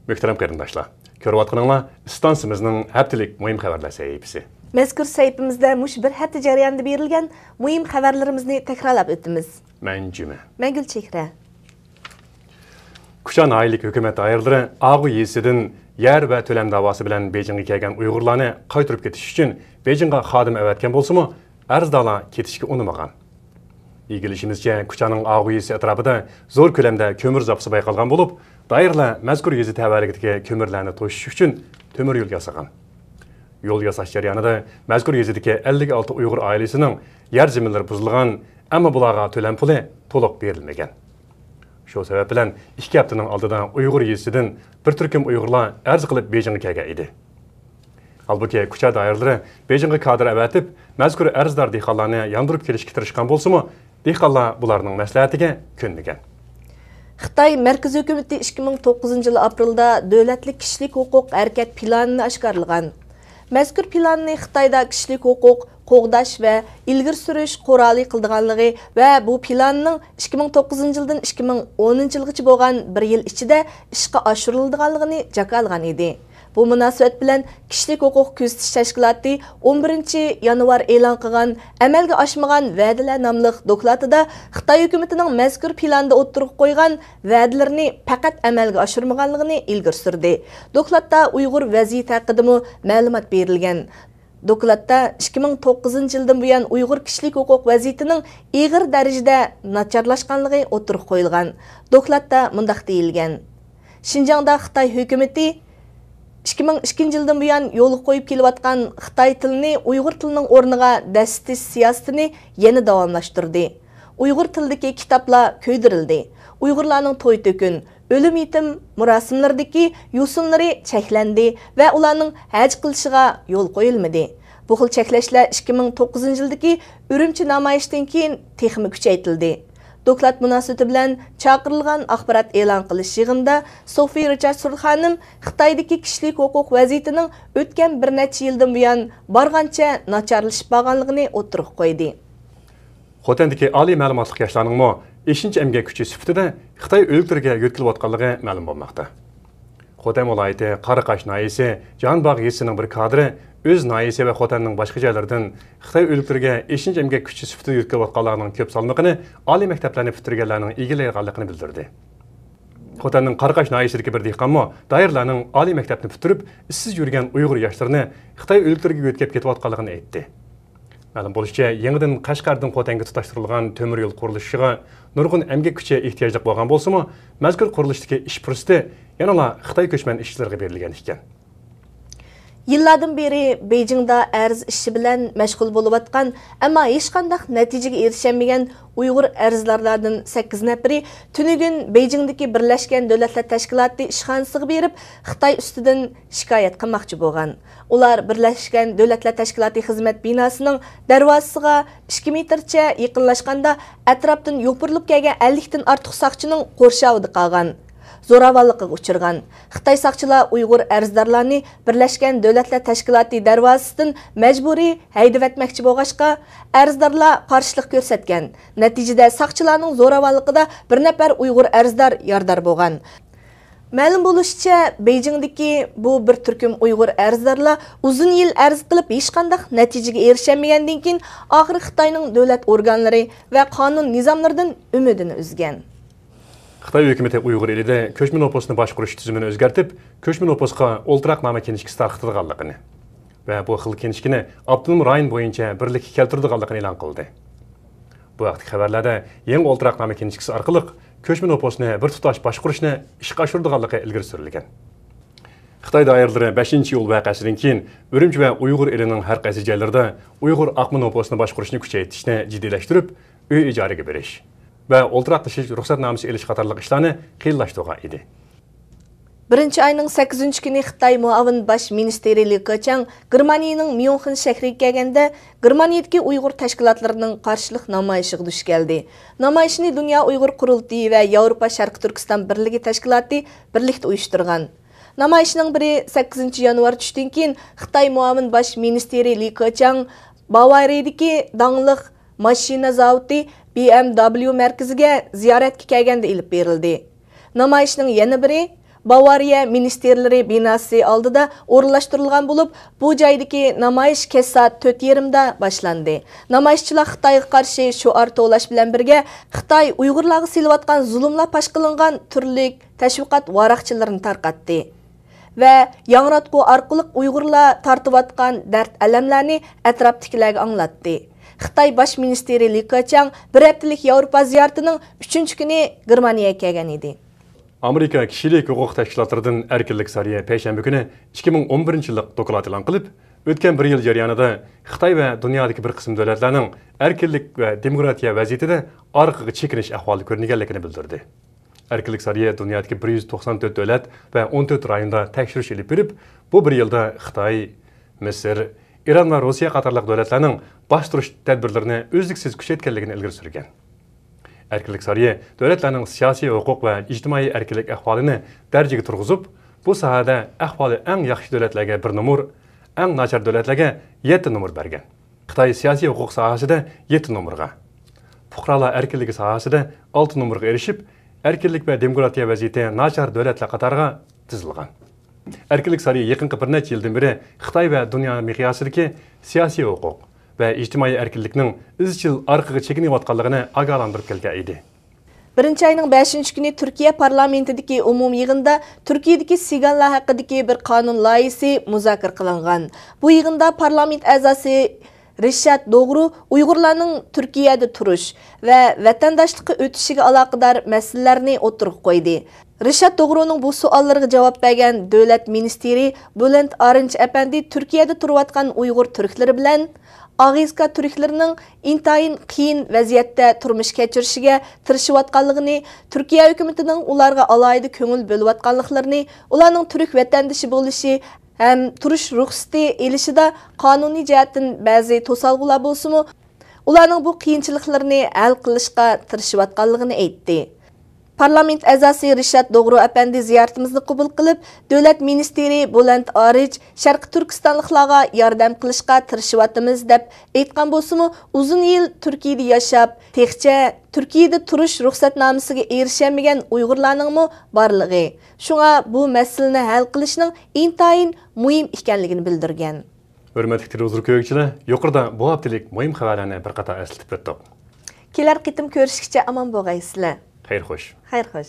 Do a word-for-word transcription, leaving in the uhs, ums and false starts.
مۆھتەرەم قېرىنداشلار، كۆرۈۋاتقىنىڭلار ئىستانسىمىزنىڭ ھەپتىلىك مۇھىم خەۋەرلەر سەھىپىسى. مەزكۇر سەھىپىمىزدە مۇشۇ بىر ھەپتە جەريانىدا بېرىلگەن مۇھىم خەۋەرلىرىمىزنى تەكرارلاپ ئۆتىمىز. مەن جۈمە. مەن گۈلچېھرە. كۇچا ناھىيەلىك ھۆكۈمەت دائىرىلىرى ئاغۇ يېزىسىدىن يەر ۋە تۆلەم داۋاسى بىلەن بېيجىڭغا كەلگەن ئۇيغۇرلارنى قايتۇرۇپ كېتىش ئۈچۈن بېيجىڭغا خادىم ئەۋەتكەن بولسىمۇ، ئەرزدارلار كېتىشكە ئۇنىمىغان. ئىگىلىشىمىزچە، كۇچانىڭ ئاغۇ يېزىسى ئەتراپىدا زور كۆلەمدە كۆمۈر زاپىسى بايقالغان بولۇپ، دائىرىلەر مەزكۇر يېزا تەۋەلىكىدىكى كۆمۈرلەرنى توشۇش ئۈچۈن تۆمۈر يول ياسىغان. يول ياساش جەريانىدا مەزكۇر يېزىدىكى ئەللىك ئالتە ئۇيغۇر ئائىلىسىنىڭ يەر زېمىنلىرى بۇزۇلغان، ئەمما بۇلارغا تۆلەم پۇلى تولۇق بېرىلمىگەن. شۇ سەۋەب بىلەن ئىككى ھەپتىنىڭ ئالدىدا ئۇيغۇر يېزىسىدىن بىر تۈركۈم ئۇيغۇرلار ئەرز قىلىپ بېيجىڭغا كەلگەن ئىدى. ھالبۇكى، كۇچا دائىرىلىرى بېيجىڭغا كادىر ئەۋەتىپ، مەزكۇر ئەرزدار دېھقانلارنى ياندۇرۇپ كېلىشكە تىرىشقان بولسىمۇ، دېھقانلار بۇلارنىڭ مەسلىھەتىگە كۆنمىگەن. خىتاي مەركىزىي ھۆكۈمىتى ئىككى مىڭ توققۇزىنچى يىل ئاپرېلدا دۆلەتلىك كىشىلىك ھوقۇق ھەرىكەت پىلانىنى ئاشكارىلىغان. مەزكۇر پىلاننى خىتايدا كىشىلىك ھوقۇق قوغداش ۋە ئىلگىرى سۈرۈش قورالى قىلىدىغانلىقى ۋە بۇ پىلاننىڭ ئىككى مىڭ توققۇزىنچى يىلدىن ئىككى مىڭ ئونىنچى يىلغىچە بولغان بىر يىل ئىچىدە ئىشقا ئاشۇرۇلىدىغانلىقىنى جاكارلىغان ئىدى. بۇ مۇناسىۋەت بىلەن كىشىلىك ھوقۇق كۆزىتىش تەشكىلاتى ئون بىرىنچى يانۋار ئېلان قىلغان ئەمەلگە ئاشمىغان ۋەدىلەر ناملىق دوكلاتىدا خىتاي ھۆكۈمىتىنىڭ مەزكۇر پىلاندا ئوتتۇرىغا قويغان ۋەدىلىرىنى پەقەت ئەمەلگە ئاشۇرمىغانلىقىنى ئىلگىرى سۈردى. دوكلاتتا ئۇيغۇر ۋەزىيىتى ھەققىدىمۇ مەلۇمات بېرىلگەن. دوكلاتتا ئىككى مىڭ توققۇزىنچى يىلدىن بۇيان ئۇيغۇر كىشىلىك ھوقۇق ۋەزىيىتىنىڭ ئېغىر دەرىجىدە ناچارلاشقانلىقى ئوتتۇرىغا قويۇلغان. دوكلاتتا مۇنداق دېيىلگەن: شىنجاڭدا خىتاي ھۆكۈمىتى ئىككى مىڭ ئىككىنچى يىلدىن بۇيان يولغا قويۇپ كېلىۋاتقان خىتاي تىلىنى ئۇيغۇر تىلىنىڭ ئورنىغا دەسسىتىش سىياسىتىنى يەنە داۋاملاشتۇردى. ئۇيغۇر تىلىدىكى كىتابلار كۆيدۈرۈلدى. ئۇيغۇرلارنىڭ توي-تۆكۈن، ئۆلۈم-يېتىم مۇراسىملىرىدىكى يوسۇنلىرى چەكلەندى ۋە ئۇلارنىڭ ھەج قىلىشىغا يول قويۇلمىدى. بۇ خىل چەكلەشلەر ئىككى مىڭ توققۇزىنچى يىلدىكى ئۈرۈمچى نامايىشىدىن كېيىن تېخىمۇ كۈچەيتىلدى. دوكلات مۇناسىۋىتى بىلەن چاقىرىلغان ئاخبارات ئېلان قىلىش يىغىنىدا سوفىي رىچاردسون خانىم خىتايدىكى كىشىلىك ھوقۇق ۋەزىيىتىنىڭ ئۆتكەن بىر نەچچە يىلدىن بۇيان بارغانچە ناچارلىشىپ بارغانلىقىنى ئوتتۇرىغا قويدى. خوتەندىكى ئالىي مەلۇماتلىق ياشلارنىڭمۇ ئېشىنچا ئەمگەك كۈچى سۈپىتىدە خىتاي ئۆلكىلىرىگە يۆتكىلىۋاتقانلىقى مەلۇم بولماقتا. خوتەن ۋىلايىتى قاراقاش ناھىيەسى جاھانباغ يېزىسىنىڭ بىر كادىرى ئۆز ناھىيەسى ۋە خوتەننىڭ باشقا جايلىرىدىن خىتاي ئۆلكىلىرىگە ئېشىنچا ئەمگەك كۈچى سۈپىتىدە يۆتكىلىۋاتقانلارنىڭ كۆپ سالمىقىنى ئالىي مەكتەپلەرنى پۈتتۈرگەنلەرنىڭ ئىگىلەيدىغانلىقىنى بىلدۈردى. خوتەننىڭ قاراقاش ناھىيەسىدىكى بىر دېھقانمۇ دائىرىلەرنىڭ ئالىي مەكتەپنى پۈتتۈرۈپ، ئىشسىز يۈرگەن ئۇيغۇر ياشلىرىنى خىتاي ئۆلكىلىرىگە يۆتكەپ كېتىۋاتقانلىقىنى ئېيتتى. مەلۇم بولۇشىچە، يېڭىدىن قەشقەردىن خوتەنگە تۇتاشتۇرۇلغان تۆمۈر يول قۇرۇلۇشىغا نۇرغۇن ئەمگەك كۈچى ئېھتىياجلىق بولغان بولسىمۇ، مەزكۇر قۇرۇلۇشتىكى ئىش پۇرسىتى يەنىلا خىتاي كۆچمەن ئىشچىلىرىغا بېرىلگەن ئىكەن. يىللاردىن بېرى بېيجىڭدا ئەرز ئىشى بىلەن مەشغۇل بولۇۋاتقان، ئەمما ھېچقانداق نەتىجىگە ئېرىشەلمىگەن ئۇيغۇر ئەرزدارلاردىن سەككىز نەپىرى تۈنۈگۈن بېيجىڭدىكى بىرلەشكەن دۆلەتلەر تەشكىلاتى ئىشخانىسىغا بېرىپ، خىتاي ئۈستىدىن شىكايەت قىلماقچى بولغان. ئۇلار بىرلەشكەن دۆلەتلەر تەشكىلاتى خىزمەت بىناسىنىڭ دەرۋازىسىغا ئىككى مېتىرچە يېقىنلاشقاندا، ئەتراپتىن يوپۇرۇلۇپ كەلگەن ئەللىكتىن ئارتۇق ساقچىنىڭ قورشاۋىدا قالغان. زوراۋانلىقىغا ئۇچرىغان. خىتاي ساقچىلار ئۇيغۇر ئەرزدارلارنى بىرلەشكەن دۆلەتلەر تەشكىلاتى دەرۋازىسىدىن مەجبۇرىي ھەيدىۋەتمەكچى بولغاچقا، ئەرزدارلار قارشىلىق كۆرسەتكەن. نەتىجىدە ساقچىلارنىڭ زوراۋانلىقىدا بىر نەپەر ئۇيغۇر ئەرزدار يارىدار بولغان. مەلۇم بولۇشىچە، بېيجىڭدىكى بۇ بىر تۈركۈم ئۇيغۇر ئەرزدارلار ئۇزۇن يىل ئەرز قىلىپ، ھېچقانداق نەتىجىگە ئېرىشەلمىگەندىن كېيىن، ئاخىرى خىتاينىڭ دۆلەت ئورگانلىرى ۋە قانۇن نىزاملىرىدىن ئۈمىدىنى ئۈزگەن. خىتاي ھۆكۈمىتى ئۇيغۇر ئېلىدە كۆچمە نوپۇسنى باشقۇرۇش تۈزۈمىنى ئۆزگەرتىپ، كۆچمە نوپۇسقا ئولتۇراقنامە كىنىشكىسى تارقىتىدىغانلىقىنى ۋە بۇ خىل كىنىشكىنى ئاپتونوم رايون بويىچە بىرلىككە كەلتۈرىدىغانلىقىنى ئېلان قىلدى. بۇ ھەقتىكى خەۋەرلەردە يېڭى ئولتۇراقنامە كىنىشكىسى ئارقىلىق كۆچمە نوپۇسنى بىر تۇتاش باشقۇرۇشنى ئىشقا ئاشۇرىدىغانلىقى ئىلگىرى سۈرۈلگەن. خىتاي دائىرىلىرى بەشىنچى ئىيۇل ۋەقەسىدىن كېيىن ئۈرۈمچى ۋە ئۇيغۇر ئېلىنىڭ ھەر قايسى جايلىرىدا ئۇيغۇر ئاقما نوپۇسىنى باشقۇرۇشنى كۈچەيتىشنى جىددىيلەشتۈرۈپ، ئۆي ئىجارىگە بېرىش ۋە ئولتۇراقلىشىش رۇخسەتنامىسى ئېلىش قاتارلىق ئىشلارنى قىيىنلاشتۇرغان ئىدى. بىرىنچى ئاينىڭ سەككىزىنچى كۈنى خىتاي مۇئاۋىن باش مىنىستىرى لى كېچياڭ گېرمانىيىنىڭ ميۇنخېن شەھىرىگە كەلگەندە، گېرمانىيىدىكى ئۇيغۇر تەشكىلاتلىرىنىڭ قارشىلىق نامايىشىغا دۇچ كەلدى. نامايىشنى دۇنيا ئۇيغۇر قۇرۇلتىيى ۋە ياۋروپا شەرقىي تۈركىستان بىرلىكى تەشكىلاتى بىرلىكتە ئۇيۇشتۇرغان. نامايىشنىڭ بىرى سەككىزىنچى يانۋار چۈشتىن كېيىن خىتاي مۇئاۋىن باش مىنىستىرى لى كېچياڭ باۋارىيىدىكى داڭلىق ماشىنا زاۋۇتى بى ئەم دابليۇ مەركىزىگە زىيارەتكە كەلگەندە ئېلىپ بېرىلدى. نامايىشنىڭ يەنە بىرى باۋارىيە مىنىستىرلىرى بىناسى ئالدىدا ئورۇنلاشتۇرۇلغان بولۇپ، بۇ جايدىكى نامايىش كەچ سائەت تۆت يېرىمدا باشلاندى. نامايىشچىلار خىتايغا قارشى شوئار توۋلاش بىلەن بىرگە، خىتاي ئۇيغۇرلارغا سېلىۋاتقان زۇلۇملار پاش قىلىنغان تۈرلۈك تەشۋىقات ۋاراقچىلىرىنى تارقاتتى ۋە ياڭراتقۇ ئارقىلىق ئۇيغۇرلار تارتىۋاتقان دەرد-ئەلەملەرنى ئەتراپتىكىلەرگە ئاڭلاتتى. خىتاي باش مىنىستىرى لى كېچياڭ بىر ھەپتىلىك ياۋروپا زىيارىتىنىڭ ئۈچىنچى كۈنى گېرمانىيەگە كەلگەن ئىدى. ئامېرىكا كىشىلىك ھوقۇق تەشكىلاتلىرىدىن ئەركىنلىك سارىيى پەيشەنبە كۈنى ئىككى مىڭ ئون بىرىنچى يىللىق دوكلات ئېلان قىلىپ، ئۆتكەن بىر يىل جەريانىدا خىتاي ۋە دۇنيادىكى بىر قىسىم دۆلەتلەرنىڭ ئەركىنلىك ۋە دېموكراتىيە ۋەزىيىتىدە ئارقىغا چېكىنىش ئەھۋالى كۆرۈنگەنلىكىنى بىلدۈردى. ئەركىنلىك سارىيى دۇنيادىكى بىر يۈز توقسان تۆت دۆلەت ۋە ئون تۆت رايوندا تەكشۈرۈش ئېلىپ بېرىپ، بۇ بىر يىلدا خىتاي، مىسىر، ئىران ۋە روسىيە قاتارلىق دۆلەتلەرنىڭ باستۇرۇش تەدبىرلىرىنى ئۈزلۈكسىز كۈچەيتكەنلىكىنى ئىلگىرى سۈرگەن. ئەركىنلىك سارىيى دۆلەتلەرنىڭ سىياسىي ھوقۇق ۋە ئىجتىمائىي ئەركىنلىك ئەھۋالىنى دەرىجىگە تۇرغۇزۇپ، بۇ ساھەدە ئەھۋالى ئەڭ ياخشى دۆلەتلەرگە بىر نومۇر، ئەڭ ناچار دۆلەتلەرگە يەتتە نومۇر بەرگەن. خىتاي سىياسىي ھوقۇق ساھەسىدە يەتتە نومۇرغا، پۇقرالار ئەركىنلىكى ساھەسىدە ئالتە نومۇرغا ئېرىشىپ، ئەركىنلىك ۋە دېموكراتىيە ۋەزىيىتى ناچار دۆلەتلەر قاتارىغا تىزىلغان. ئەركىنلىك سارىيى يېقىنقى بىر نەچچە يىلدىن بېرى خىتاي ۋە دۇنيا مىقياسىدىكى سىياسىي ھوقۇق ۋە ئىجتىمائىي ئەركىنلىكنىڭ ئىزچىل ئارقىغا چېكىنىۋاتقانلىقىنى ئاگاھلاندۇرۇپ كەلگەن ئىدى. بىرىنچى ئاينىڭ بەشىنچى كۈنى تۈركىيە پارلامېنتىدىكى ئومۇمىي يىغىندا تۈركىيەدىكى سىگانلار ھەققىدىكى بىر قانۇن لايىھىسى مۇزاكىرە قىلىنغان. بۇ يىغىندا پارلامېنت ئەزاسى رىشات دوغرۇ ئۇيغۇرلارنىڭ تۈركىيەدە تۇرۇش ۋە ۋەتەنداشلىققا ئۆتۈشىگە ئالاقىدار مەسىلىلەرنى ئوتتۇرىغا قويدى. رىشات دوغرۇنىڭ بۇ سوئاللىرىغا جاۋاب بەرگەن دۆلەت مىنىستىرى بۈلەنت ئارىنچ ئەپەندى تۈركىيەدە تۇرۇۋاتقان ئۇيغۇر تۈركلىرى بىلەن ئاغىزكا تۈركلىرىنىڭ ئىنتايىن قىيىن ۋەزىيەتتە تۇرمۇش كەچۈرۈشىگە تىرىشىۋاتقانلىقىنى، تۈركىيە ھۆكۈمىتىنىڭ ئۇلارغا ئالاھىدە كۆڭۈل بۆلۈۋاتقانلىقلىرىنى، ئۇلارنىڭ تۈرك ۋەتەندىشى بولۇشى ھەم تۇرۇش رۇخسىتى ئېلىشىدا قانۇنىي جەھەتتىن بەزى توسالغۇلار بولسىمۇ، ئۇلارنىڭ بۇ قىيىنچىلىقلىرىنى ھەل قىلىشقا تىرىشىۋاتقانلىقىنى ئېيتتى. پارلامېنت ئەزاسى رىشات دوغرۇ ئەپەندى زىيارىتىمىزنى قوبۇل قىلىپ، دۆلەت مىنىستىرى بۇلەنت ئارىچ شەرقىي تۈركىستانلىقلارغا ياردەم قىلىشقا تىرىشىۋاتىمىز، دەپ ئېيتقان بولسىمۇ، ئۇزۇن يىل تۈركىيەدە ياشاپ، تېخىچە تۈركىيەدە تۇرۇش رۇخسەتنامىسىگە ئېرىشەلمىگەن ئۇيغۇرلارنىڭمۇ بارلىقى، شۇڭا بۇ مەسىلىنى ھەل قىلىشنىڭ ئىنتايىن مۇھىم ئىكەنلىكىنى بىلدۈرگەن. ھۆرمەتلىك تېلېۋىزور كۆرگۈچىلەر، يۇقىرىدا بۇ ھەپتىلىك مۇھىم خەۋەرلەرنى بىر قاتار ئەسلىتىپ ئۆتتۇق. كېلەر قېتىم كۆرۈشكىچە ئامان بولغايسىلەر. خەير خوش. خەير خوش.